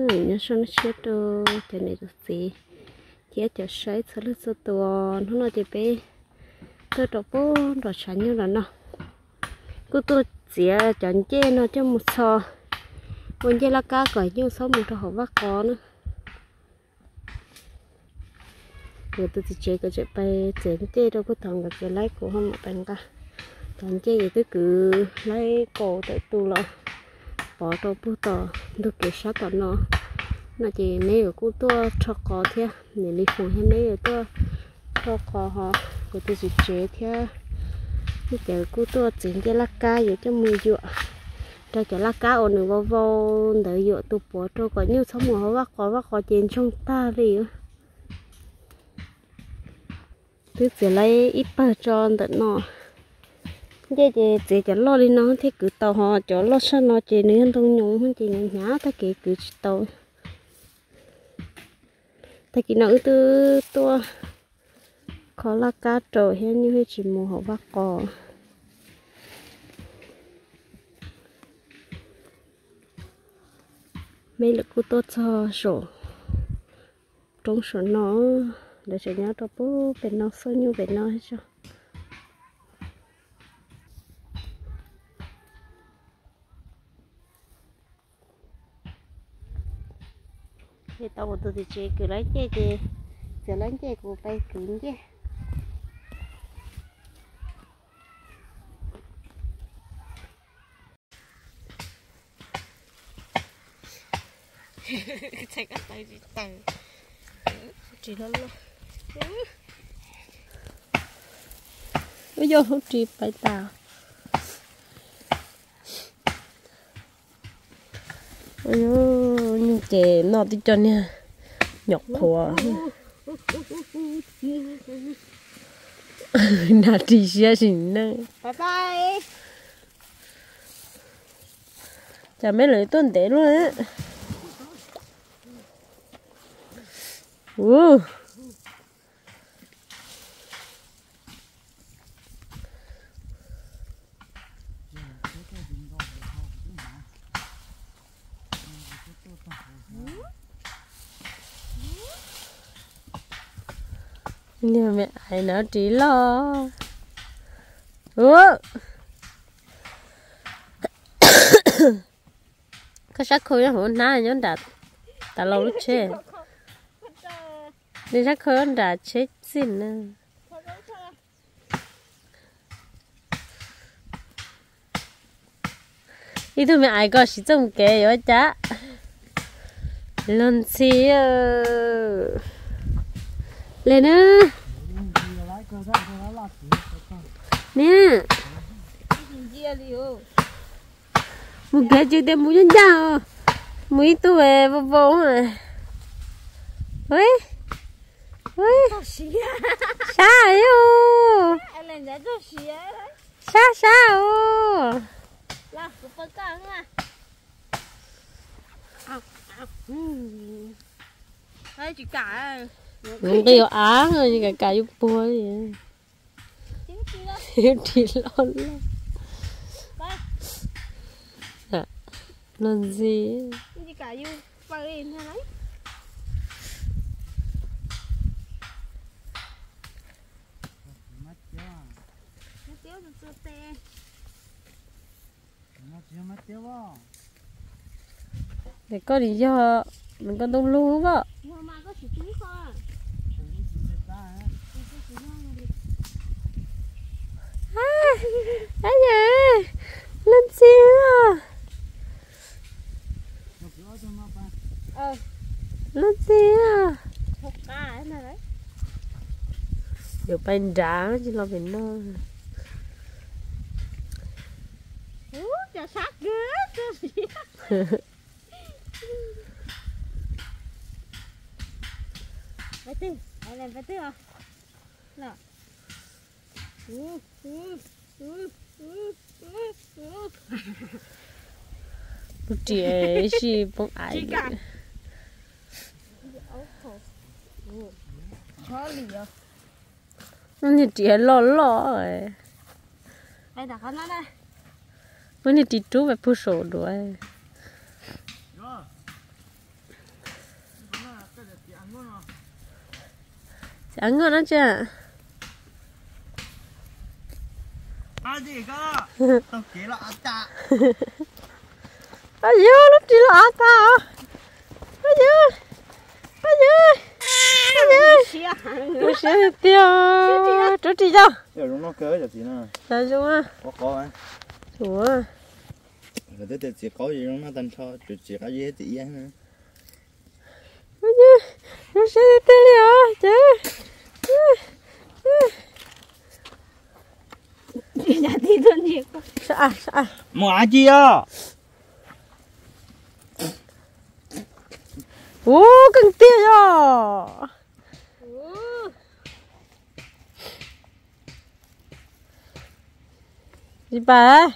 Nyob zoo siab rau cov niam cov txiv thiab cov saib txhua leej txhua tus. Hnub no ces peb tuaj rau pem nram tshav nyuj los no, kuj tuaj txiav cov ncej no coj mus txho ua ncej laj kab kom nyuj txhob mus rau hauv vaj qos na. Kuv tus txiv tsev kuj tseem pais txiav ncej rau puag tod, nkawd txiav laib, kuv ho mam pais nqa. Cov ncej es twb kwv laib kaus tawm tus los pov rau puag tom ntug kev sab tom no. No ces neb yuav kuj tuaj rho qos thiab, niam Lis Foom thiab neb yuav tuaj rho qos, ho kuv tus txiv tsev thiab nej cov kuj tuaj txiav ncej laj kab yuav coj mus yuam rau cov laj kab uas nws vau vau ntawd, yuam tus puav rau kom nyuj txhob mus hauv vaj qos, vaj qos ces ntsoog tag li. Twb txiav laib ib pawg tso ntawm no. Ncej ces txiav cov loj li no thiaj kwv tau, ho cov loj tshaj no ces nws yog ntoo nyoos ces hnyav hnyav tag kev kwv tsis tau. Tag kis no wb twb tuaj kho laj kab rau thiab nyuj thiaj tsis mus hauv vaj qos. Meb lawv kuj tuaj txog saum roob saum no, lawv tseem nyob rau pem no xauj nyuj pem no tso. Ces tau kuv tus txiv tsev kwv laib ncej ces txiav laib ncej kuv pais kwv ncej. Txhais ko taw tsis taws. Ris loj loj. Wb yog hlub ris pais tas. Nyuj ces noj tib co niag nyom qhuav. Nag ris siab sim neej. Cas meb lawv tuaj ntev luaj. Niag me ais no ris loj. Ua, koj sab khau nyob hauv hnab nyob nram tas laus lub tsheb. Nws sab khau nyob nram tsheb txij na. Ib tug me ais ko siv txoj mus kev yuav cas. Los ntxhi le na. Niam, mus kev tsis tias mus ncaj ncaj, mus ib tug vau vau. Sab, sab os. Nqi av, kam kam yus puag li. Ris loj loj. Los ntxhi. Ces koj nim yog nws koj ntoo lug pom. Ab, yawg, leej txiv, leej txiv. Yuav pais nrad tsis los pem no. Lub ris sib poob aiv. Lub niag ris loj loj. Lub niag ris rub pais puag saum duav. Av nkoj no tsis. Ab yog lub ris los av tag os. Ab yog, ab yog, ab yog. Lub siab tiag tiag. Rub ris yog. Zoo a. Lawv twb tias txiv qaub zoo noj tag nrho, tsuas tsis qab zib txiv iab na. Zoo siab tiag tiag li os ces. Mus av ci os. Ub, keej tiag yog. Tsis pam.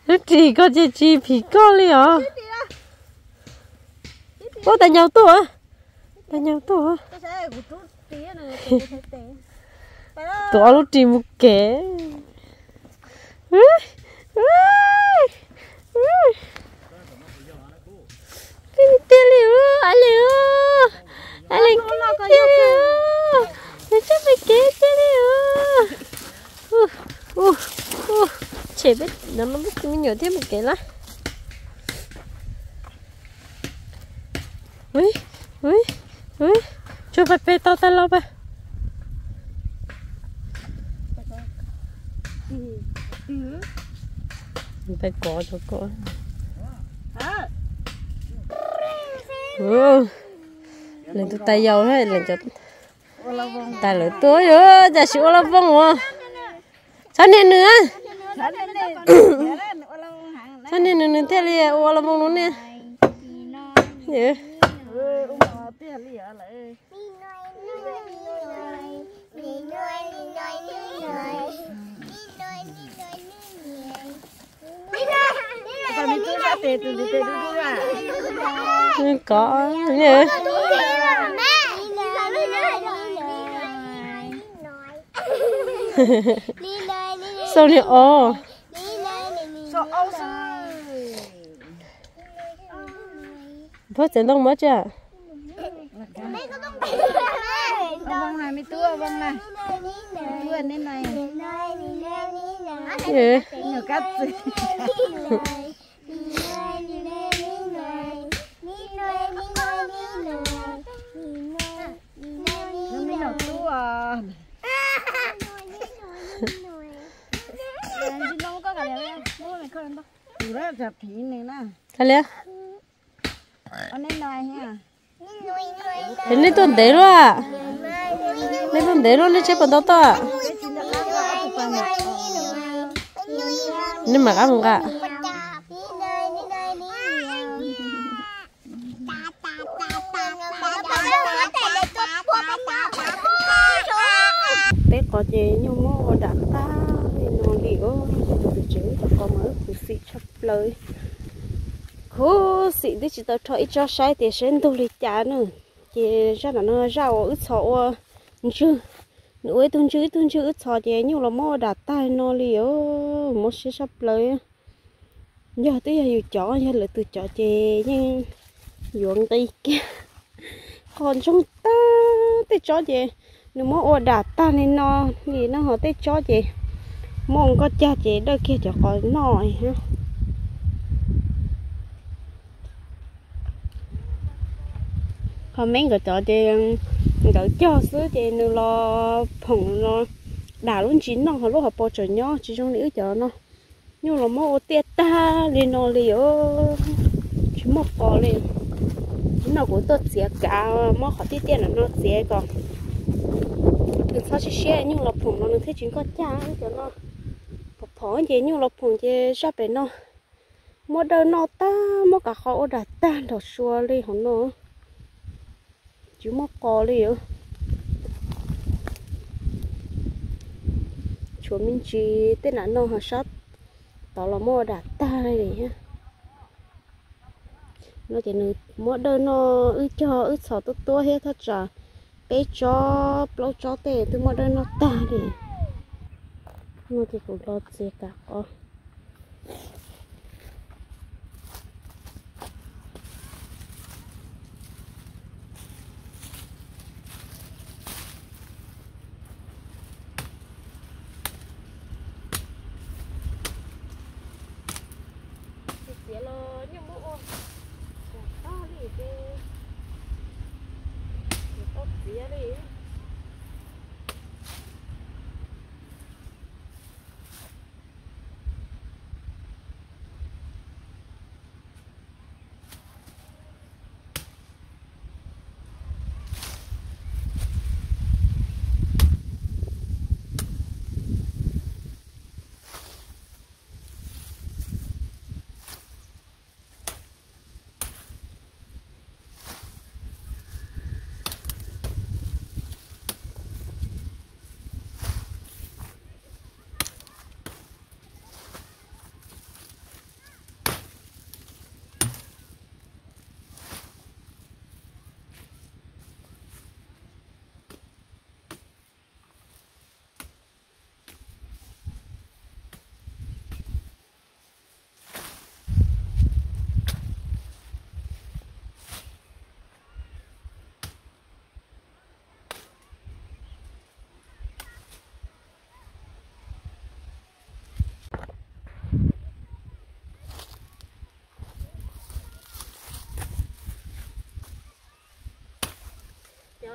Lub ris koj ces tsis phim koj li os. Ub, tas nyaug tuaj, tas nyaug tuaj. Tuav lub ris mus kev. Tiag li, a li, a li, tiag li, nws tseem mus kev tiag li. Tshem peb, no peb tus me nyuam thiab mus kev lawm. Ub, ub, ub, tsuag pes pes tau tag los pes. Tais kov rau koj. Leej twg tais yau, leej cov tais lawv tuaj yuav cas sis ua laj voog ua. Txhob nias nws, txhob nias nws, nws thiaj li ua laj voog lub niag. Kov, xau li os. Pab txeev ntoo mab tsa. Kav liam. Es nej tuaj ntev luaj, nej tuaj ntev luaj, nej tsheb puas tau toj? Nej mam qab mus nqa. Peb qos ces nyuj muab ua dam tag li no li os, tus twg tseem ib tug qos mas wb khuv xim tshaj plaws. Khuv xim twb tsis tau rho ib tsob saib tias saib ntug li cas na. Ces zaj ntawm no zaj uas wb txhos ua ntswg, nws ua ib tug ntswg ib tug ntswg wb txhos ces nyuj los muab ua dam tag li no li os, mob siab tshaj plaws. Yog twb yog yus cov, yog lwm tus cov ces yeej yuav nqi kiag. Qos ntsoog tag, tej tsob ces nws muab ua dam tag li no li no, ho tej tsob ces muab ua nkoj cag ces dawj kiag cov qos noj. Ho me nkawd cov ces nkawd cog xwb ces nws los phoom los dam lub ntsis noj, ho lub hauv paus tseem nyob, tsis zoo li wb cov no. Nyuj los muab ua tiaj tag li no li os, tsis muaj qos li. No kuv tuaj txiav kav, muab qhov tiaj tiaj no txiav kom nws txhob siab siab, nyuj los phoom no nws thiaj tsis nkoj cag. Cov no phom phom ces nyuj los phoom ces zaj pem no muab dawj noj tag, muab kav qos ua dam tag nrho sua li hauv no. Tsis muaj qos li os. Tshuav me ntsis tej nam no ho sab tod los muab ua dam tag li thiab. No ces nws muab dawj noj, wb cog wb txhos tuab tuab thiab, thaj tsam peb tsob plaub tsob tej twb muab dawj noj tag li. No ces kuv los txiav kav qos.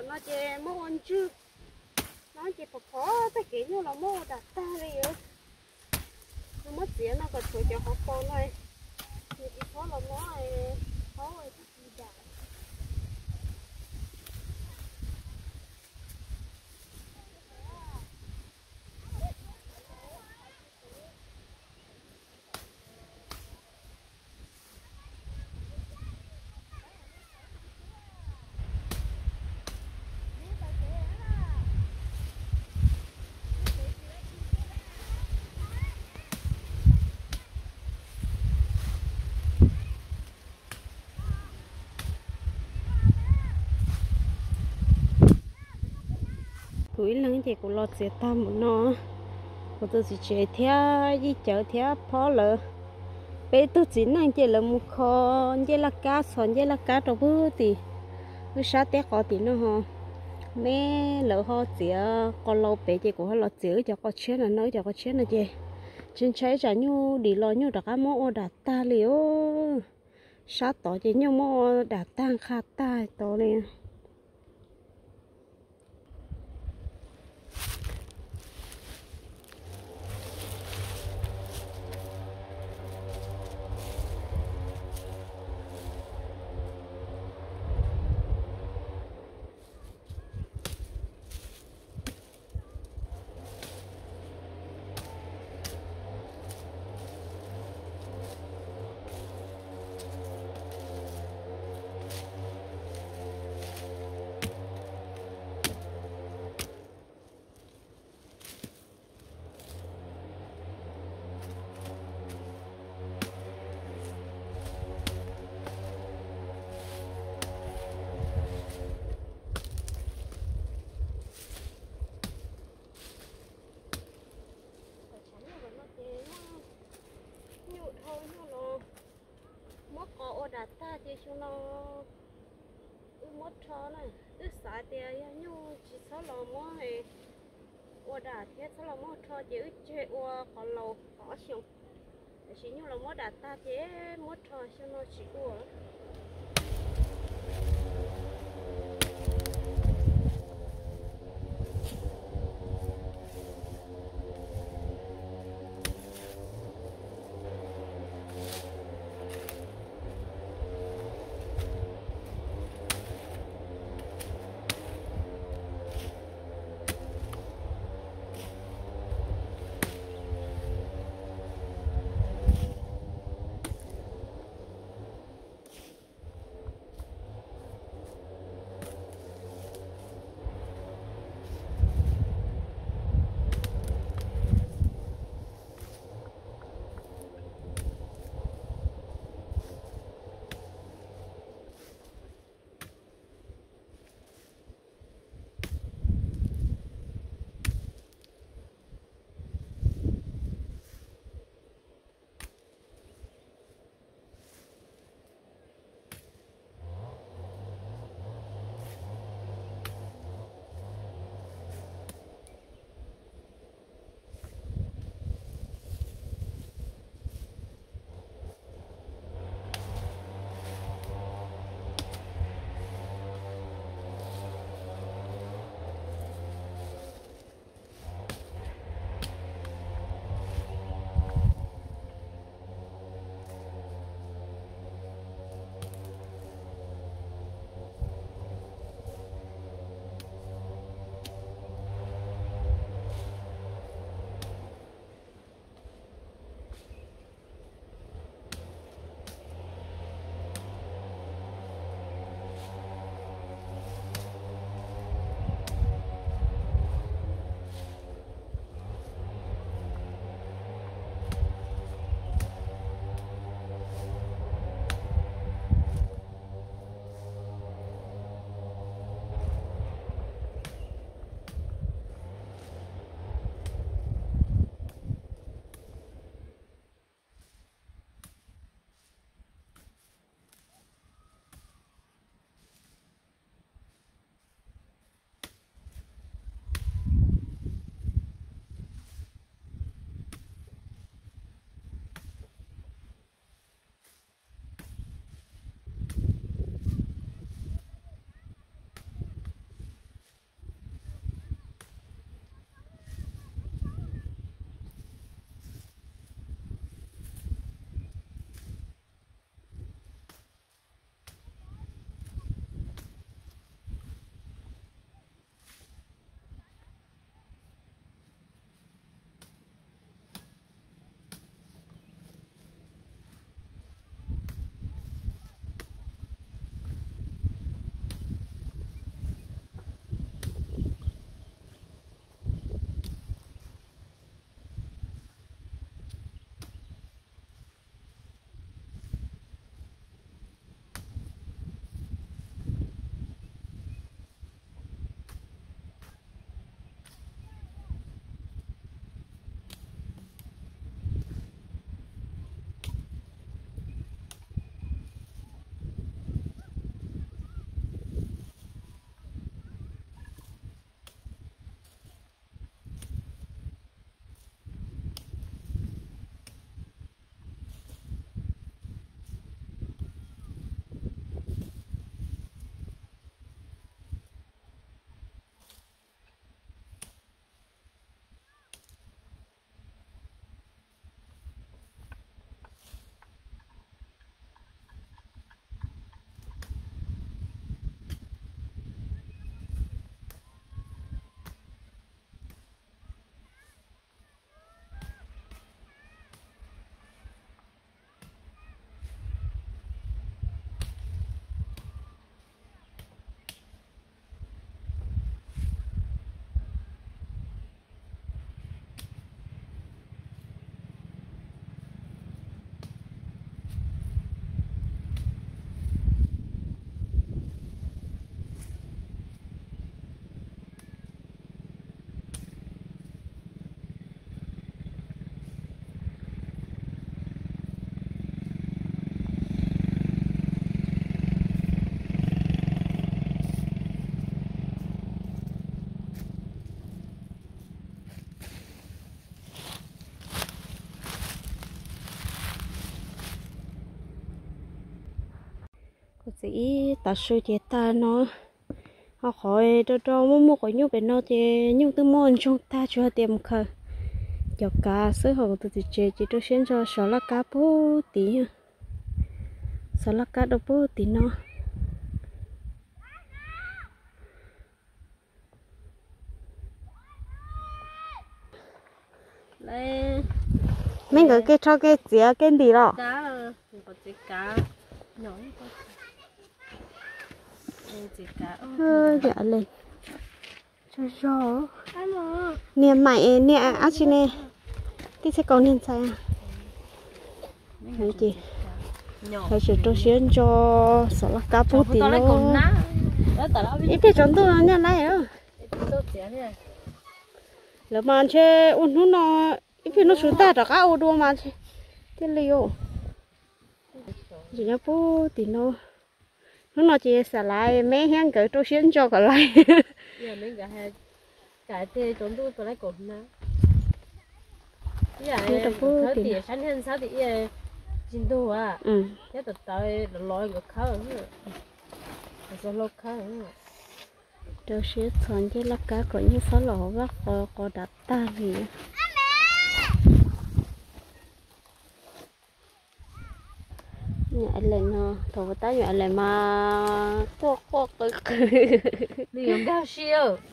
No ces muab ua ntswg, no ces pom pom tag kev nyuj los muab ua dam tag li. Nws muab txiav no kom tshuav cov hauv paus no, nws tsis txhob los muab qhaub tib tsis dam. Kuv ib leeg ces kuv los txiav tag npaum no, kuv tus txiv tsev thiab yij cawv thiab phob lawv, peb tug txiv neej ces lawv mus kho ncej laj kab, txhos ncej laj kab rau pug tim wb sab teb qos tim no ho. Me lawv ho txiav qos laus pem ces kuv ho los txiav wb cov qos tshiab no, no wb cov qos tshiab no ces tsis ntshai tsam nyuj dim los nyuj rov qab muab ua dam tag li os. Sab tod ces nyuj muab ua dam tag nqha tag tod li. Nyuj dhau nyuj los muab qos ua dam tag ces xyoo no wb muab rho na. Wb xav tias yog nyuj tsis txhob los muab ua dam thiab txhob los muab rho ces wb tseg ua qos laus qos ob xyoos. Tiam sis nyuj los muab dam tag ces muab rho xyoo no tsis ua. Txiv ib tav su ces tag no, ho qhov rau rau muaj muaj quav nyuj pem no ces nyuj twb muaj ntsoog tag, tsuas hais tias mus khaws cov kav xwb. Ho kuv tus txiv tsev ces rau siab ntso xov laj kab puag tid, xov laj kab rau puag tid no. Meb nkawd kev rho kev txiav kev ntim los? Niag maim niag dab tsi ne, tib txhia kaus niag ntxhais. Ces lawv tseem rau siab ntso xov laj kab puag tim no. Ib pliag tsaus ntuj no nyaj laib. Lawv mas ntshe ua hnub no, ib pliag hnub tsaus tag rov qab ua dua mas thiaj li. Tseem nyob puag tim no. Hnub no ces xam laiv, meb thiab nkawd rau siab ntso kom laiv. Rau siab txhos ncej laj kab kom nyuj xob los hauv vaj qo, qo dav tag li. Nyuam Alex no, thaum tab nyuam Alex mas quaj quaj qw qw. Nws yuav nkag si,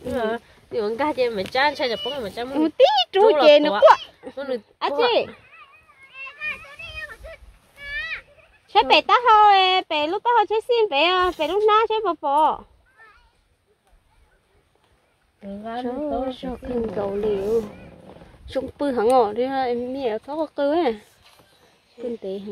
nws yuav nkag ces Maiv Tsab ntshai tsam poob Maiv Tsab mus tib rub ces nws quaj. Ab tsi, saib pem taub hau, pem lub taub hau tsheb xij pem, pem lub hnab tsheb pom pom. Zoo kawg nkaus li. Zoo pw heev os, me txhob qw, pw ntev.